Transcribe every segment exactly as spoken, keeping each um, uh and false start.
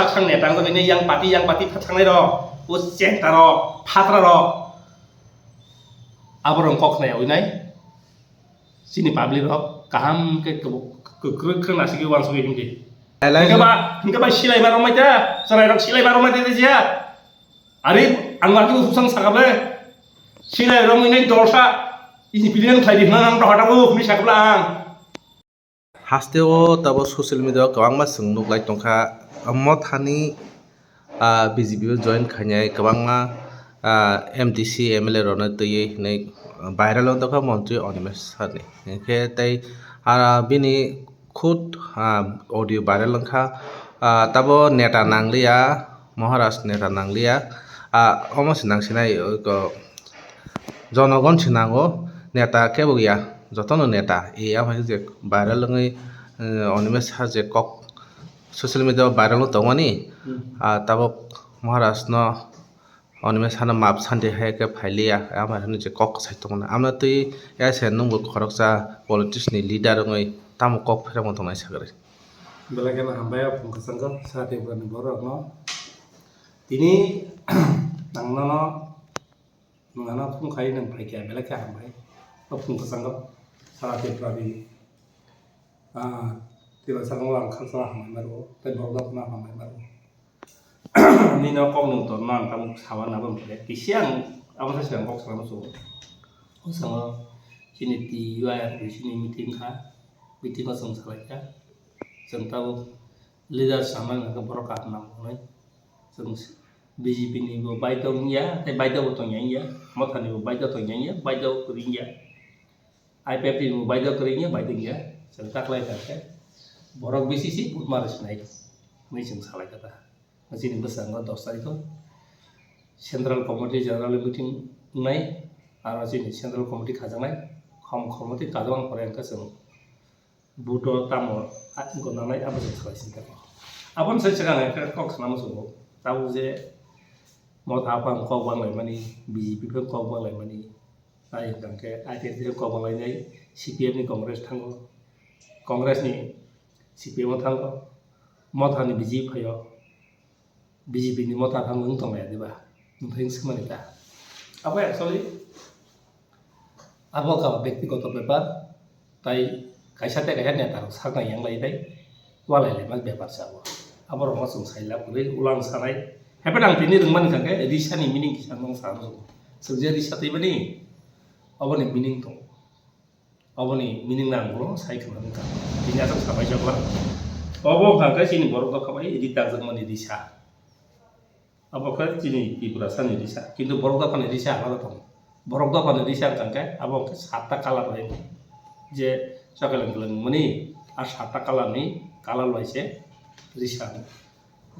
Thang ne tang jagwi ne yang party, yang party pha thangnai rok, o chenta rok, phatra rok. Abo rong kok khnai oi nai. Chini public rok kaham khe kwbuk kwkrwk khe nasigi wansugwi himdi. Elai Hingke ba, hingke ba silai ma romai ta, chwrai rok silai ma romai ta jia. Ari ang ma khe usang sakable. Silai romai nai dolsa. Ini pilihan khlai di hwnang ang dohata bo hwnwi sakable ang. Hasteo tabo social media o kwbangma chwng nuklai tongkha, Mothani, ah, B J P o join khainai kwbangma, ah, M D C, M L A rokno twiwi hinwi viral wng tongkha montri Animesh Sani. Hinkhe tei, ah, bini khud, ah, audio viral wngkha, ah, tabo neta nangliya, Maharaj neta nangliya, ah, omo se nangsinai, oko, Jonogon se nango, neta kebo ya, jotono neta. E, abo hai khe je viral wngwi, eh, Animesh ha je kok social media o viral wng tongmani, Hmm. ah, tabok Maharaj no Animesh hano map santi hai khe phailiya, amo hai hwnwi je kok sai tongmani. Amno twi S N nwngbo khoroksa politics ni leader wngwi tamo kok pherangma tongnai sakri. Belai kheno hambai o phung kwchangkhe sa Tripura ni borok no. Tini ang nono Nwng ano phung khai nwng phai khe belai khe hambai. O phung kwchangkhe sara Tripura ni, ah, Tripura sakno ang khakchangma hambai maro, tei borok dophano hambai maro. Nini o kok nwng tongma ang tamo sawa nabo wngkhe kisi ang abo sai se ang kok sana muchungo. O sango chini T Y R ni sini meeting kha, meeting o chwng salai kha, chwng tabuk leader sama hwnka khe borok kaham nango hinwi. Chwng B J P ni bo baidok wngya, tei baidok bo tongya wngya, Motha ni bo baidok tongya wngya, baidok kwrwi wngya, I P F T ni bo baidok kwrwi wngya, baidok wngya, chwng taklai kha khe borok B C C vote ma rwsinai hwnwi chwng salai kha ta. Chini bwskango dos tarikh o Central Committee General Meeting wngnai, aro chini Central Committee khajaknai, khom khomoti kajak ang pore hwnkhe chwng Buto tamo gwnangnai abo se salai sini tako. Aboni sai swkang ang khe kok sana muchungo. Tabuk je Motha aphang kok banglaimani, B J P phang kok banglaimani. Tai hwnkhe I P F T phang kok banglainai, C P M ni Congress thango. Congress ni C P M o thango. Motha ni B J P phaio. B J P ni Motha phang wng tonglaiya diba? Nwng phai wng swngmani ta? Abo actually abo kha bektigoto bepar, tai kaisa tei kaisa neta rok saknai yang lai tei walai laima bepar se abo. Abo rok no chwng sai lab kwrwi ulang sanai. Happen ang tini rwngmani kha khe risa ni meaning kisa nwng sa rw. Chwng je risa twi mani, aboni meaning tongo. Oboni meaning nang bro sai khna wngkha. Bini aswk sabai jokla. Obo wngkha khe chini borok dopha bai rita jakmani risa. Abo khe chini Tiprasa ni risa. Kintu borok dopha ni risa alada tongo. Borok dopha ni risa wngkha khe abo wngkha satta colour bai. Je chokheleng keleng mani a satta colour ni colour bai se risa.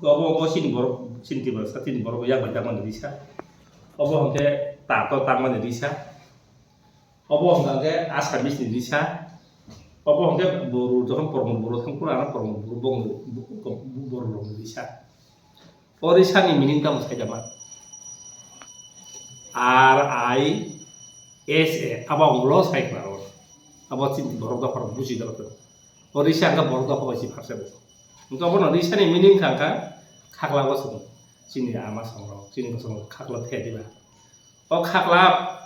Obo wngkha chini borok chini Tiprasa chini borok yak bai jakmani risa. Obo hwnkhe tato tangmani risa. Obo hwnkha khe Assamese ni risa. Obo hwnkhe Boru, jokhon Promod Boru thang phuru, ano Promod Boru bong Boru rok ni risa. O risa ni meaning tamo sai da ma? R I S A, abo ang ulo sai khna ro. Abo chini borok dopha rok buji da rok. O risa hwnkha borok dopha bai si pharsa bo. Hwnkha bono risa ni meaning kha hwnkha khakla bo song. Chini ama song rok, chini bosong rok khakla the diba. O khakla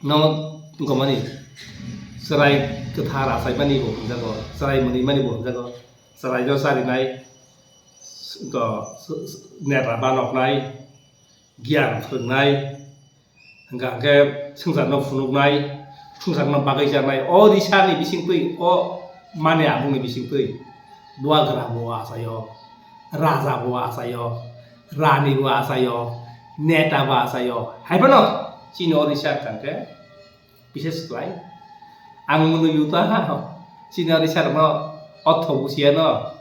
no tongmani, chwrai kwthar achaimani bo hwnjago, chwrai mwnwimani bo hwnjago, chwraino charinai, to, neta banoknai, giyan phwrwngnai, hwnkha hwnkhe swngcharno phunuknai, swngcharno bagwi chanai, o risani bisingtwi, o mani abungni bisingtwi, bubagra bo achaio, raja bo achaio, rani bo achaio, neta bo achaio, hai phano chini o risa wngkha khe bises khlai. Ang mwnwi yuta ha, chini o risa rokno otho busiya no,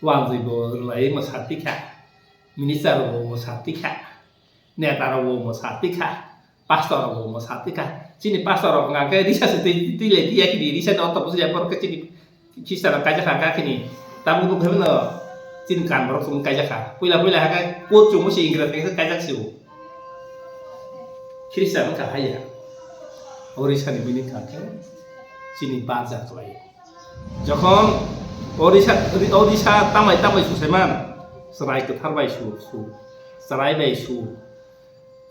wanjwi bo rwlai mo sati kha, minister bo mo sati kha. Neta rok bo mo sa tikha, pastor rok bo mo sa tikha. Chini pastor rok hwnka khe risa se twi, twi le tiya kini, risa no to busi ya, borok khe chini Khristian rok kaijak kha kini. Tabuk nuk phai no chini kan borok chumui kaijak kha. Puila puila hakhe coat chumui se Ingres kaisa kaijak se bo. Khristian wngkha hai ya. O risa ni meaning kha khe chini barja khlai. Jokhon o risa, o risa tamai tamai susaiman, Chwrai kwthar bai su, su, chwrai bai su,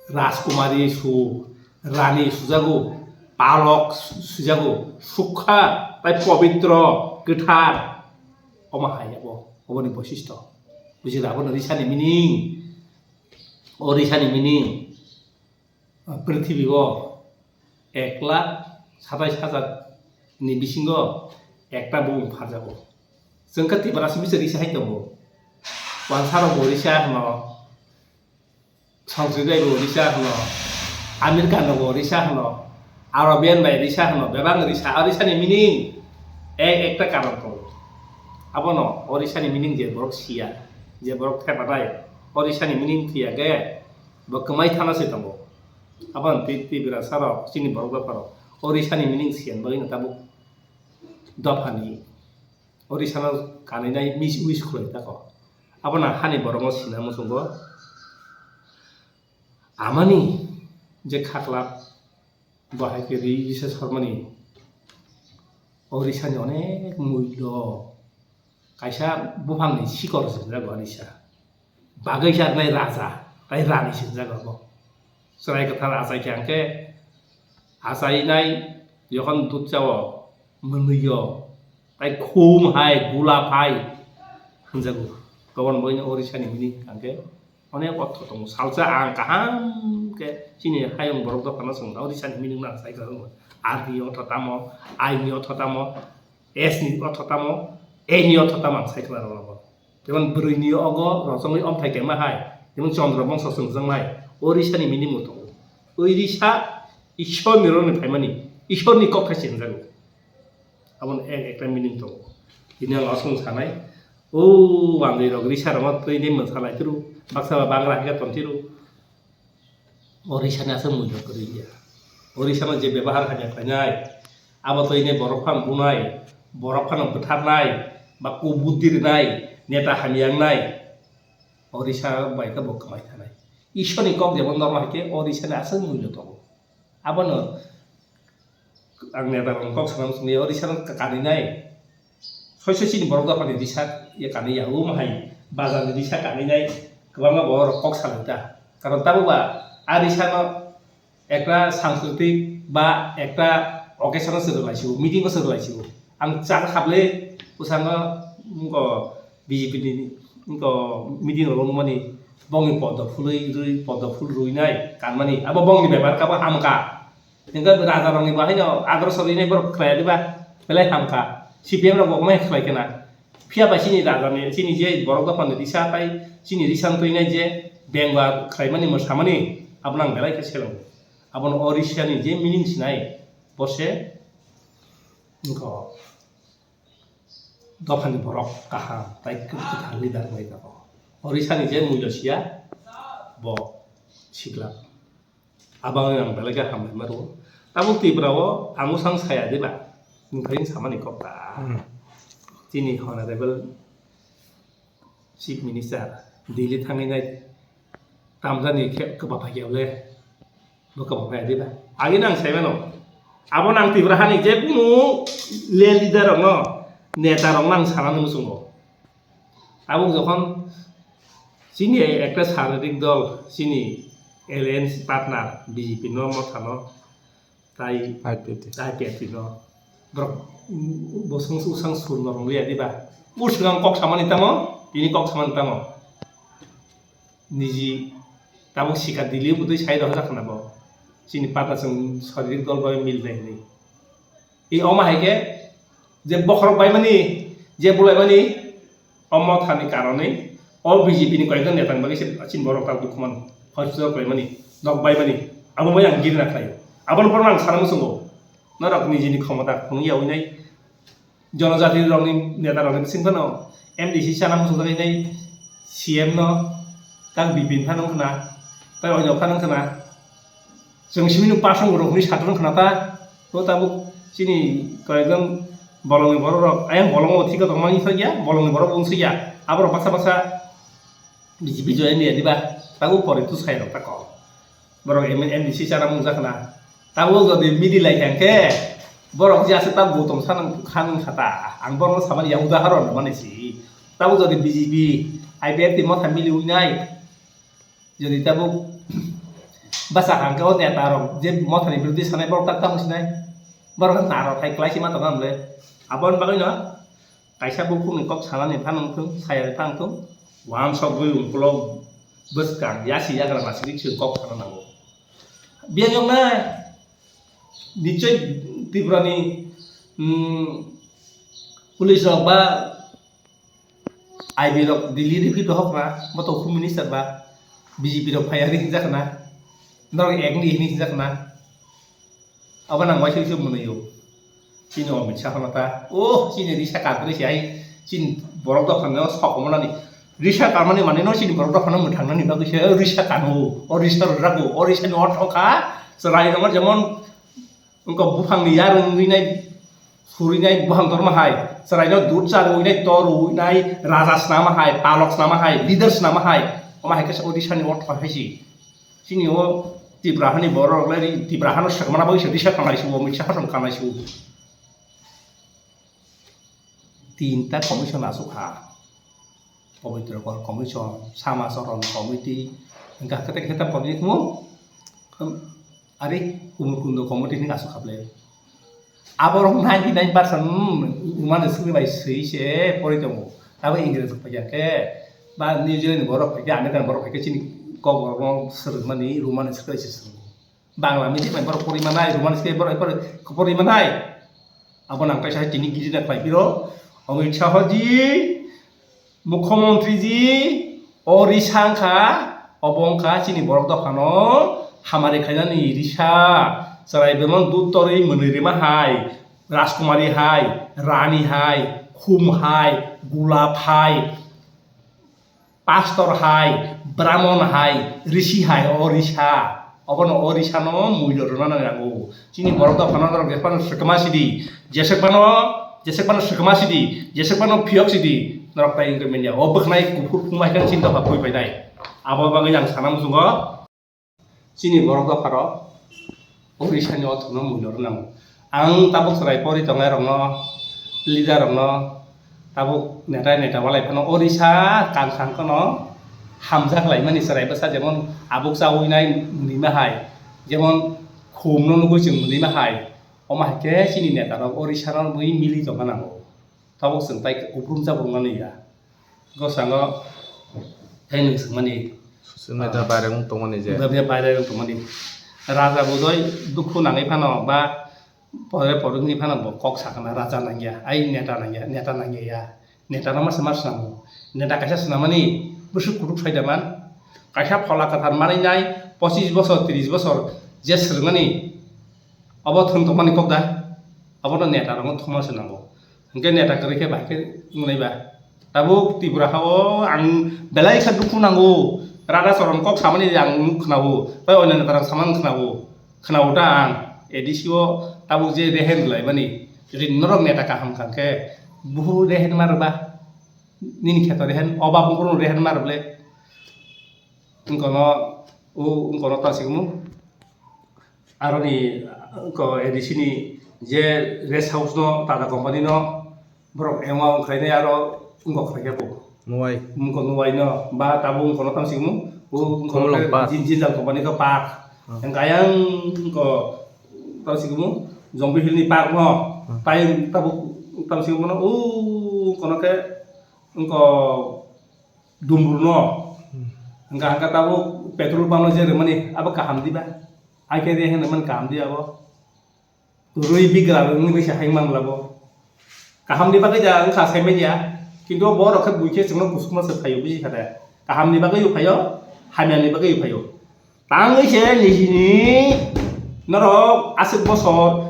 Rajkumari su, Rani sujago, Palok su-, sujago, sukha, tai pobitro, kwthar. Omo hai abo, oboni boisisto. Bujila, abono risani meaning. O risani meaning. Prithibi o ek lakh satais hajar ni bisingo ekta bumung pharjago. Chwng khe Tiprasa bisi risa hai tongo. Wansa rok bo risa hwno, Sanskrit bai bo risa hwno, American rok bo risa hwno, Arabian bai risa hwno, bebak risa, o risa ni meaning ek ekta karon tongo. Abono o risa ni meaning je borok siya, je borok thepanai, o risa ni meaning phiya khe bo kwmai thana se tongo. Aboni twi, Tiprasa rok, chini borok dopha rok, o risa ni meaning siyan bagwi no tabuk dopha ni o risa no kanwi nai miss wish khwlai tako. Abono hani borok no sina muchungo. Amani je khaklap bo hai khe ri risa sormani o risa ni onek mullo. Kaisa buphang ni sikor se jago o risa. Bagwi saknai raja, tai rani se jago bo. Chwrai kwthar achai khe ang khe achainai jokhon dud chao, mwnwi o, tai khum hai, gulap hai hwnjago. Tobon boino o risani meaning ang khe onek ortho tongo. Salsa ang kaham khe chini hayung borok dophano swng, o risani meaning no ang sai kwrwngno. R ni ortho tamo, I ni ortho tamo, S ni ortho tamo, A ni ortho tamo ang sai kwrwngno. Jemon bwrwini ogo rochomwi omthai kaima hai, jemon Chandra bongso chwngjaknai, o risani meaning bo tongo. O risa Ishorni rokni phaimani, Ishorni kok khai se hwnjago. Aboni ek ekta meaning tongo. Tini ang aswk sanai, o manjwi rok risa rokno twi de mwsalai tru, baksa ba bangra hai khe ton tru. O risani aswk mulya kwrwi ya. O risano je bebahar hamya khlainai, abo twi ne borok phano bunai, borok phano bwtharnai, ba kubuddhi rwnai, neta hamya wngnai. O risa bai khe bo kwmai thanai. Ishorni kok jemon norma hai khe o risani aswk mulya tongo. Abono ang neta rok kok sana muchungya, o risa no kanwi nai. Soi soi chini borok dophani risa ye kanwi ya, omo hai bazar ni risa kanwi nai, kwbangma borok rok kok salai ta. Karon tamo ba a risa no ekta sanskriti ba ekta occasion o se rwlai sibo, meeting o se rwlai sibo. Ang char hable bwskango wngkho B J P ni wngkho meeting rok wngmani bongni poddo phulwi rwi, poddo phul rwi nai kanmani, abo bongni bepar kabo hamkha. Hingke raja rokni bo haino ador sori nai borok khlai diba, belai hamkha. C P M rok bo mai khlai khe na. Phiya bai chini raja ni, chini je borok dophani risa tai chini risa twi nai je beng ba khlai mani mo samani abono ang belai khe seleng. Abono o risa ni je meaning sinai bo se wngkho dophani borok kaham tai kwthar leader wngwi tongo. O risa ni je mulya siya bo sikla. Abang ang belai khe hambai ma rwo. Tabuk Tripura o ang usang saya diba? Nokharing samani kok ta. Hmm. Chini honorable Chief Minister Delhi thangwi nai tamjani khe kwba phai khe le bo kwba phai diba? Agi nang sai mano. Abo nang Tripura hani je kunu le leader rok no, neta rok nang sana nung sungo. Tabuk jokhon chini ekta saririk dol, chini alliance partner B J P no, Motha no, tai I P F T. I P F T no. Borok bosong usang sur norong liya diba? Uswkang kok samani tamo, tini kok samani tamo. Niji tabuk sikha Delhi bwtwi sai rok jak khna bo. Chini partner chwng saririk dol bai mil nai hwnwi. I omo hai khe je bokhorok baimani, je bulaimani, o Mothani karonwi o B J P ni koyekta neta ni bagwi se chini borok tak dukhu mano, hospital khlaimani, nok baimani, abo bai ang girna khlaio. Aboni borokno ang sana muchungo, norok nijini khomota phunukya winai, jonojati rokni neta rokni bising phano M D C chana muchungjak winai, C M no tak B P N phano wngkhna, tai oino phano wngkhna. Chwng simi nuk pasang rok hwnwi satung khna ta. To tabuk chini koyekjon bolongni borok rok, ayang bolongo thik tongmani sokya, bolongni borok bo wngsukya. Aborok baksa baksa B J P join ya diba? Tabuk pore tu sai rok ta kok. Borok M N, M D C chana mung jakna. Tabuk jodi midi lai kha khe borok je aswk ta butom sanang khanung khata. Ang borokno samani ya udahoron rwmani si. Tabuk jodi B J P, I P F T motha mili wngnai, jodi tabuk bwsa hangke o neta rok je mothani birodhi sanai borok tak tamo sinai, borok narok hai kwlai sima tongo hwnle. Aboni bagwino kaisa bukhukni kok sanani phano wngthung, sayani phano wngthung, wansokgwi ukolog bwskang yasi yagra masini chwng kok sana nango. Biyang yoknai, nichoi Tripurani, mm, police rok ba I B rok Delhi riphi dohok na, bo to Home Minister ba, B J P rok phai ari hinjak na, norok ek ni hini hinjak na, abo nang waisa waisa mwnwi o. Chini Amit Shah hono ta, oh, chini risa kadre si ai, chini borok dophano sok omonani, risa kamani mane no chini borok dophano mwthang nani bagwi se risa kanu, o risa rwrago, o risa ni ortho kha, chwrai rok jemon Wngkha buphangni yarwng wngwi nai, surinai buphang torma hai, chwraino dud charwi nai, tor rwi nai, raja snama hai, palok snama hai, leader snama hai, omo hai khe Odisha ni ortho hai si. Chini o Tipra hani borok lai, Tipra hano swkmana bagwi se Odisha kanai si, Odisha hano kanai si. Tinta commission aswk ha. Pabitra Kor Commission, Sama Choron Committee, hingkha khe tei khe tam committee thwngmung, um, ari Kumur Kundo Committee hinwi aswk kha ble. Aborok ninety nine percent, um, umani swkli bai swi se pori tongo. Abo Ingres rok phai khe, ba New Zealand ni borok phai khe, American borok phai khe chini kok borok no swrwngmani, rumani swkli se swrwngo. Bangla medium bai borok pori manai, Roman script borok pori, pori manai. Abo nang kaisa hai tini giri na khlai phiro. Amit Shah ji, Mukhyamantri ji, o risa wngkha, obo wngkha chini borok dophano hamari khlainani risa. Chwrai bemon dut torwi mwnwi rima hai, Rajkumari hai, Rani hai, Khum hai, Gulab hai, Pastor hai, Brahmon hai, Rishi hai, o Risa. Obono o Risano muido rwna nango. Chini borok dophano norok jephano swkma sidi, jeswkmano, jeswkmano swkma sidi, jeswkmano phiyok sidi, norok tai wngwi manya. O bwkhnai kuphur phungma hai khe chini dopha pui painai. Abo bagwi ang sana muchungo. Chini borok dopharo Odisha ni orthono muido rwnango. Ang tabuk chwrai pori tongnai rokno, leader rokno, tabuk neta neta walai phano Odisha kansang kheno hamjak laimani chwrai bwsa jemon abuk chawi nai mwnwi ma hai, jemon khum no nugui chwng mwnwi ma hai, omo hai khe chini neta rok Odisha no mui mili tongna nango. Tabuk chwng tai kubrum chabrumnani ya. Gosango tei nwng swngmani, Social media ah, viral wng tongmani je. Social media viral wng tongmani. Raja bodoi dukhu nangwi phano ba pore pore wngwi phano bo kok sakana raja nangya, ai neta nangya, neta nangya ya. Neta no masa masa nango. Neta kaisa swnamani bwswk kutuk sai da man. Kaisa phola kwthar manwi nai pochis bosor, tris bosor je swrwngmani obo thwng tongmani kok da. Obono neta rokno thwngma se nango. Hwnkhe neta kwrwi khe bahai khe wngnai ba. Tabuk Tripura ha-o ang belai khe dukhu nango. Radha Charan kok samani ang nuk khna-o. Tei onyo neta rok samani khna-o. Khna-o ta ang. A D C o tabuk je rehen rwlaimani. Jodi norok neta kaham kha khe buhu rehen ma rwba. Nini kheto rehen, o bapung phuru rehen ma rwble. Wngkono, o wngkono ta sigmung. Aroni, ko A D C ni je rest house no, Tata company no, borok emo wngkhainai aro wngkok khlai khe bo. Nuwai. Wngkok nuwai no, ba tabuk wngkok no tam singmu, bo wngkok Komolok no Park. Jin-, Jinjal company ko park. Hmm. Yang kayang ko tam singmu, Jombi Hill ni park no, Hmm. Tai tabuk tam singmu no, o kono khe wngkok Dumbur no. Hmm. Hingka hingka tabuk petrol pump no je rwmani, abo kaham di ba? Ai khe rehen rwmani kaham di abo? Rwi bigra rwngwi bai se hai man labo. Kaham ni bagwi da wngkha sai manya. Kintu o borok khe bui khe chwngno kusukma se phaio, buji kha de. Kaham ni bagwi phaio, hamya ni bagwi phaio. Tangwi se nijini norok aswk bosor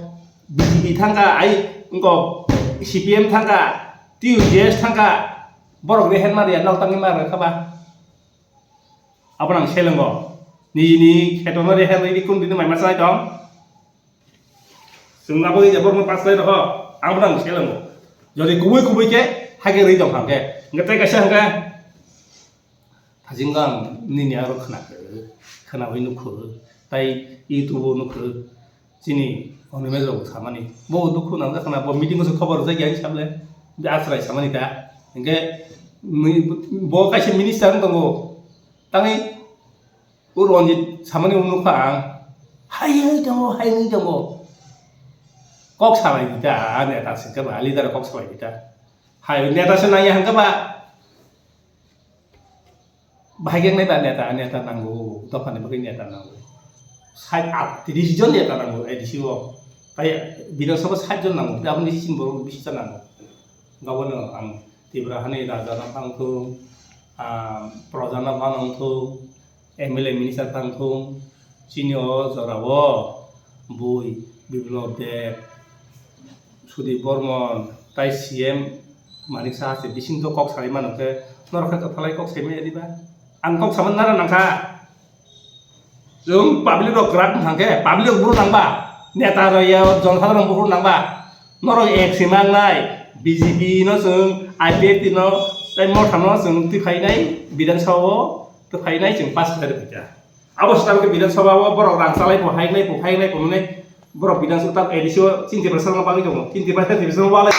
B J P thangkha, ai wngkok C P M thangkha, T U J S thangkha, borok rehen ma rwya, nok tangwi ma rwkha ba? Abo nang selengo. Nijini khetono rehen rwidi kun dini mai ma chai tong? Chwng abo je borokno pass khlai rokho, ang bo nang selengo. Jodi kubui kubui khe, haikhe rwi tong kha khe. Hwnkhe tei kaisa hwnkhe, thajingo ang nini aro khna khe, khnawi nukho, tai YouTube-o nukho, chini Animesh babu samani. Bo dukhu nang khna, bo meeting-o se khobor rijak ya sable, je achrai samani ta. Hwnkhe, Nui-, bo kaisa minister wng tongo. Tangwi o Ranjit samani wng nukha ang. Hai wngwi tongo, hai wngwi tongo. Kok salai di ta, neta se khe ba, leader kok salai di ta. Hai neta se nangya hwnkhe ba. Bahai khe nai ba neta, neta nango, dophani bagwi neta nango. Sait, at, tris jon neta nango A D C o. Tai Bidhan Sabha sait jon nango, aboni bisi chini borok bisi ta nango. Gaboni ang Tripura hani raja no phang thung, ah, proja no phang thung, M L A minister phang thung, chini o jora o bui Biplab Deb, Sudip Bormon, tai C M Manik Saha se bising to kok salai mano khe, norok khe kwphalai kok sai maya diba? Ang kok sama nara nangkha. Chwng public rok kwrak wng thang khe, public rok buphuru nangba, neta rok ya, jonosadharon buphuru nangba, norok ek se mangnai, B J P no chwng, I P F T no, tai Motha no chwng twi phainai, Bidhan Sabha o twi phainai, chwng pass khlai rw phaikha. Abo se tamokhe Bidhan Sabha o borok rang chalai pho, hai nai pho, hai nai pho hwnwi borok Bidhan Sabha tam A D C o chini Tiprasa no bagwi tongo. Chini Tiprasa, Tiprasa no walai,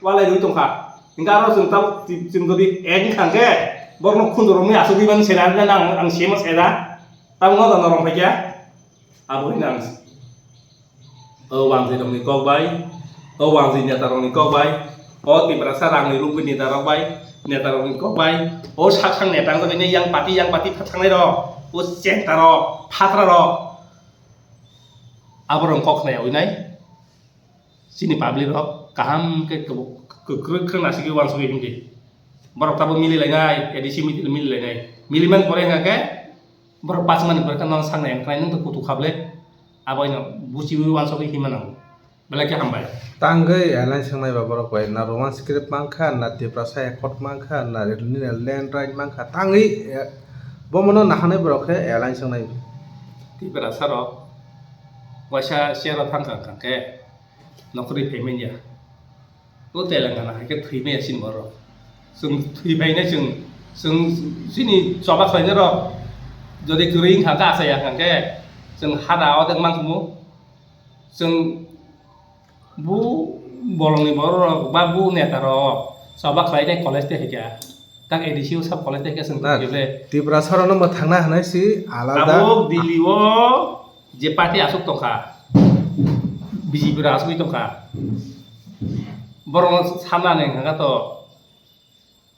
walai rwi tongkha. Hingke aro chwng tam, chwng jodi ek wngkha hingke borokno khunju romwi asugwi mani sena, ang, ang sema seda. Tam no da norom phaikya. Abo hwnwi ang o wanjwi rokni kok bai, o wanjwi neta rokni kok bai, o Tiprasa rangni rungwi neta rok bai, neta rokni kok bai, o sak sak neta wngjakgwi yang party, yang party phathangnai rok, o chenta rok, phatra rok, aborok kok khnai yaui nai. Chini public rok kaham khe kwbuk-, kwkrwk khe nasigwi uansugwi himdi. Borok tabuk mili lainai, A D C mili, mili lainai. Mili man pore hwnkha khe borok bachmani pore khe nono saknai wngkha, nwng to kutuk kha ble. Aboino buchiwi uansugwi himma nango. Belai khe hambai. Tangwi alliance wngnai ba borok bai na Roman script mankha, na Tiprasa accord mankha, na nini land right mankha. Tangwi, eh, bomono nahanai borok khe alliance wngnai. Tiprasa rok waisa chair o thangkha hwnkha khe nokhrwi phaimanya. O Telangana hai khe thwimaya chini borok. Chwng thwi phainai chwng, chwng chini choba khlainai rok jodi kwrwi wngkha khe achaya hwnkha khe chwng hada odek mankhumu. Chwng bu bolongni borok rok ba bu neta rok choba khlainai college tei haikha. Tak A D C o sub college tei haikha chwng Na, tongkhe ble. Tiprasa rokno mwthangna hwnwi si alada. Tabuk Delhi o je party aswk tongkha, B J P rok aswkwi tongkha. Borokno sanani hwnkha to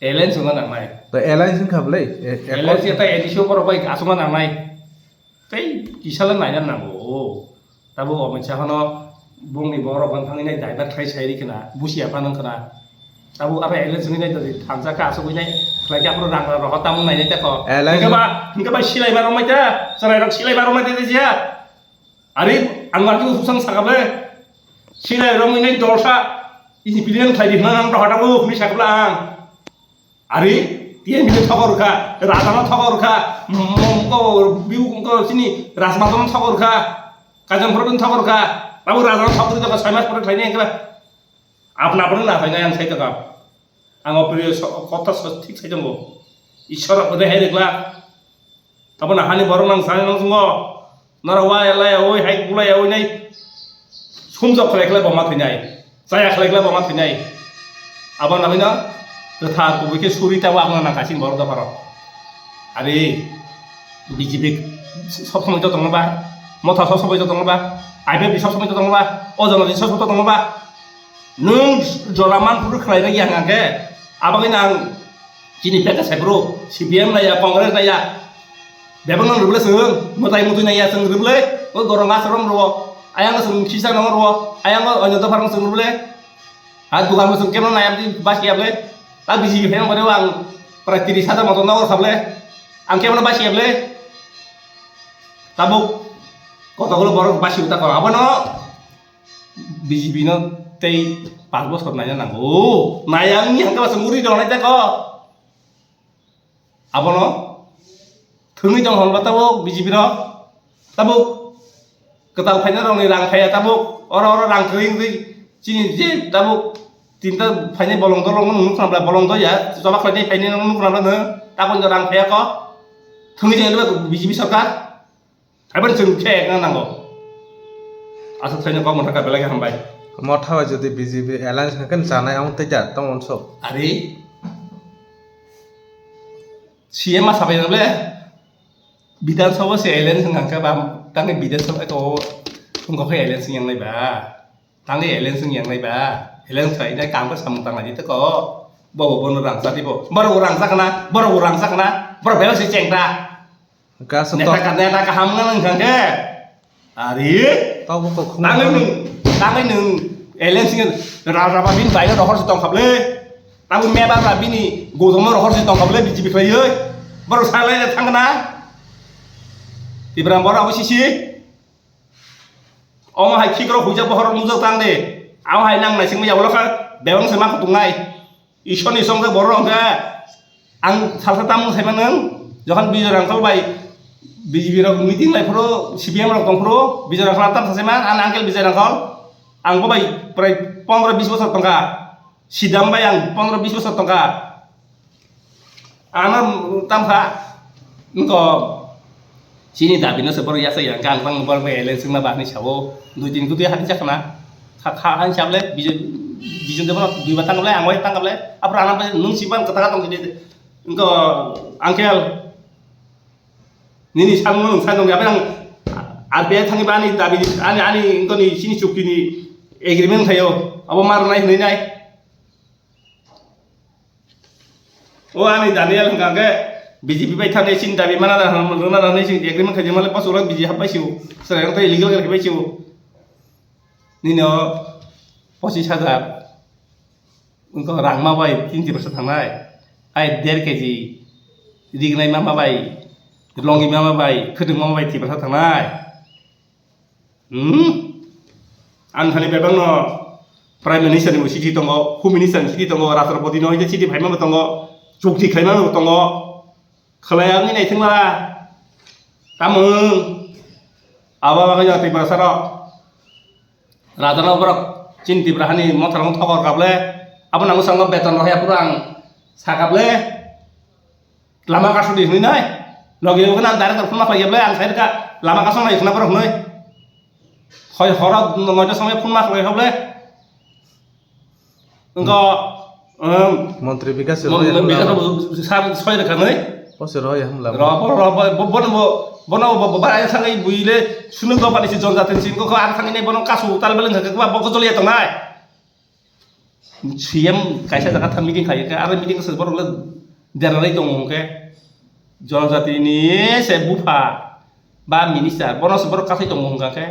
alliance wngna nangnai. To alliance wngkha bwlai? E, e, Alliance ta A D C o borok bai aswkna nangnai. Tei kisala naina nango. Tabuk Amit Shah no bongni borok bang thangwi nai divert khlai sai ri khna, busia phano khna. Tabuk abo alliance wngwi nai dodi thansa kha aswk wngwi nai khlai khe aphuru rang rang rohor tamung nainai tei kho. Alliance Hwnkhe ba, hwnkhe ba silai ma romai ta, chwrai rok silai ma romai ta jia. Ari ang lagi usang sakable. Silai romwi nai dolsa. Ini pilihan khlai di hwnang rohor tabuk hwnwi sakable ang. Ari, T N P no thokor kha, Raja no thokor kha, mo-, mo-, ko, biu, ko, sini, Rajmata no thokor kha, Kajan Bharat no thokor kha, abo Raja no thokor kha, soi mas pore khlainai kha. Apna apni na khlainai ang sai kha. Ang o priyo so-, kotha so thik sai tongo. Ishwar abo de hai rekla. Tabona hani borok nang sani nang sungo. Norok wa elai oi hai kulai oi nai. Sumjok khlai khlai bo ma thwinai. Chaya khlai khlai bo ma thwinai. Abo nangino kwthar kubui khe suri tabo abono nang kaising borok dopharo. Ari B J P sob somoi joto tongma ba. Motha sob somoi joto tongma ba. I P F T sob somoi joto tongma ba. O jono sob somoi joto tongma ba. Nwng jora manphuru khlaina ya hwnkha khe, abagwi nang chini pekha saibru, C P M naiya, Congress naiya, bebak nang rwble chwng, mwtai mutui naiya chwng rwble, o gorong asarom rwo, ayang chwng sisa nang rwo, ayang onyo dopha rang chwng rwble, ha dukan bo chwng kemno naiya bwtwi basiya ble, ta B J P phai ang pore ang prai tris hajar moto nogor kha ble, ang kemno basiya ble, tabuk kotokgulo borok basi uta kok, abono. B J P no tei panch bosor naina nango. O, nai ang ni hangka basa muri rok nai tako. Abono thwngwi tong hwnba tabuk B J P rok. Tabuk kwtal phaina rokni rang phaiya tabuk. Oro oro rang kwrwi wngwi chini je tabuk tinta phainai bolong dolong no nukna bla bolong do ya. Choba khlainai phainai no nukna bla no. Tabuk no rang phaiya ko. Thwngwi tong B J P sorkar. Haibani chwng khe ekna nango. Aswk thaino kok motha ka belai khe hambai. Motha bai jodi B J P alliance hwnkhe chanai ang tei ja tong uansuk. Ari, C M ma sabai le Bidhan Sabha se alliance wngkha ba tangni Bidhan Sabha to wngkha khe alliance yang nai ba. Tangni alliance yang nai ba. Alliance khai nai kam ka samung tang nai te ko. Bo bo bono rang sa ti bo. Boro rang sa kana, boro rang sa kana, boro bela se cheng ta. Kaso to. Neta ka, neta kaham nang nang khe. Ari. Tabo kok khum. Tangwi nung, tangwi nung alien sing ra ra ba bin bai no rohor si tong khable. Tabo me ba ba bini godomo rohor si tong khable B J P khlai oi. Boro salai na thang na. Tibra boro abo sisi. Omo hai khikro huja bohor mujak tang de. Amo hai nang nai sing ya ulo kha bebang se ma kutung nai. Isoni song khe borok hwnkhe ang salsa tamung sai mano, jokhon Bijoy Rangkhol bai B J P rok meeting lai phuru, C P M rok tong phuru, Bijoy Rangkhol tam sasai man, ani uncle Bijoy Rangkhol, ang bo bai prai pondro bis bosor tongkha, sidam bai ang pondro bis bosor tongkha, ano tamkha, wngkha. Chini dabi no se borok yasa yang kang tang borok bai alien singma ba hinwi sao. Dui tin kutui hati chakna. Kha kha han chable bijon bijon debo dui ba tang kable ang bai tang kable. Apra ana bai nung si ban kata tong kide. Engko uncle. Nini samung nung sai nung ya bang. R B I thangi bani dabi ani ani engko ni chini chukti ni agreement thayo. Abo mar nai hinwi nai. O ani Daniel hwnkha khe B J P bai thangwi chini dabi mana da hwn, rwna da hwnwi chini agreement khaijak male bosoro B J P hapbai sio, chwrairok tei illegal khe bai sio. Nini o pochis hajar wngkha rang ma bai tin Tiprasa thangnai, ai der keji rignai ma ma bai, longi ma ma bai, khwdwng ma ma bai Tiprasa thangnai. Hmm? Ang thani bebak no Prime Minister ni bo chithi tongo, Home Minister ni chithi tongo, Rashtrapati no hwnkhe chithi phaima bo tongo, chukti khlaima bo tongo. Khlai ang ni naithing la. Tamung. Abo bagwi no Tiprasa rok. Raja no borok chini Tipra hani mothor no thokor kable. Abo nango sango beton rohya pura ang sakable. Lama kasudi hwnwi nai. Logi logi nang director phone ma khlai ya ble, ang sai rwkha. Lama kasong nai khna borok hwnwi. Hoi horo noita somoi phone ma khlai kha ble. Engko, um, Montri Bikas mon-, Roy mon-, Bikas hwnwi. Roy sar soi rwkha nai. Posi Roy hamla. Ro, bo, ro, bo, bo, bono bo, bono bo, bo, ba, ai sangai buile, sunu go pani si jon jatin si, engko ang sangai nai bono kasu tal beleng kha, ba, bo ko joliya tongnai. C M kaisa jaga thang meeting khai khe, aro meeting se borok le derarwi tongo hwnkhe, jonojatini se bupha ba minister, bono se borok kathai tongo hwnkha khe,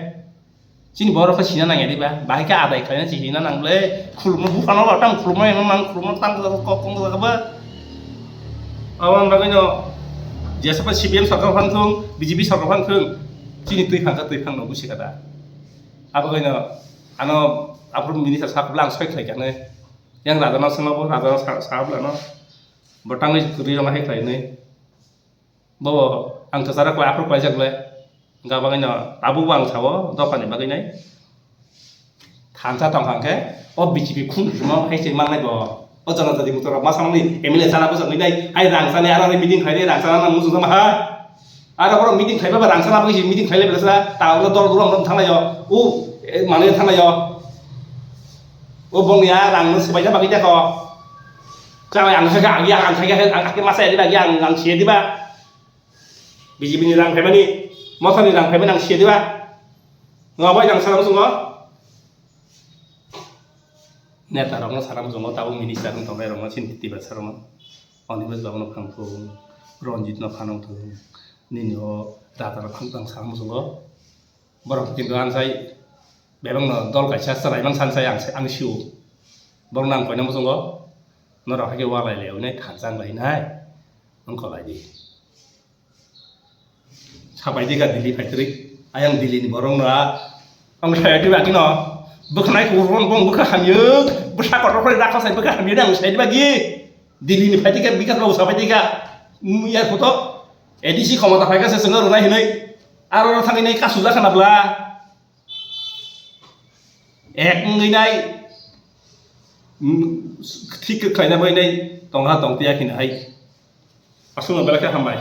chini borok khe sina nangya diba, bahai khe adai khlaina se hina nang le, khulumno buphano ba tam khulumno yang nang khulumno tam kok kong ba. Aboni bagwi no jesapa C P M sarkar phan thung, B J P sarkar phan thung, chini twi phang kha twi phang no busi kha da. Abo kaino ano aphuru minister sa kubla ang soi khlai kha nai. Yang raja no swngo bo, raja no sa, sa bla no. Bo tangwi ri rong hai khlai nai. Bo ang kwchara khlai aphuru khlaijak le. Ga bagwi no tabuk bo ang sao dopha ni bagwi nai. Thansa tong kha khe o B J P khun rwma hai se mangnai bo. O jana jadi motor rok ma samani M L A sana bwswk nai. Hai rang sani aro meeting khlai nai rang sana muchung sama ha. Aro borok meeting khlaiba ba rang sana bagwi meeting khlai lai belasa ta ulo dol dol rok thang lai o. U, e, manwi thang lai o. O bong ya rang no swbaina bagwi dekho. Chawai ang kha ang ya ang kha ang kha masa ya diba ya ang ang siya diba. B J P ni rang phaimani, mothani rang phaimani ang siya diba. Nga bai rang sana muchungo. Neta rokno sana muchungo tabuk minister wng tongnai rokno chini Tiprasa rokno. Onimes babuno phang thung, Ranjit no phanang thung, nini o rata rok phang tang sana muchungo. Borok kintu ang sai bebak no dol kaisa chwrai mang san sai ang, ang sio. Borok nang koina muchungo. Norok hai khe walai le, unai thansa wng lai nai. Wng kholai di. Sapai di ka Delhi phaitri. Ayang Delhi ni borok no. Ang saya di bagi no. Bwkhanai ko ron bong bwkha hamyo. Bwsa kotor phai rakha sai bwkha hamyo nang saya di bagi. Delhi ni phaitri ka Bikas babu sapai di ka. Yar photo. A D C khomota phai ka se swngo rwnai hinai. Aro ro thangwi nai kasu jakha na bla. Ek wngwi nai. Thik khlaina bai nai. Tongha tongtiya khina hai. Aswkno belai khe hambai.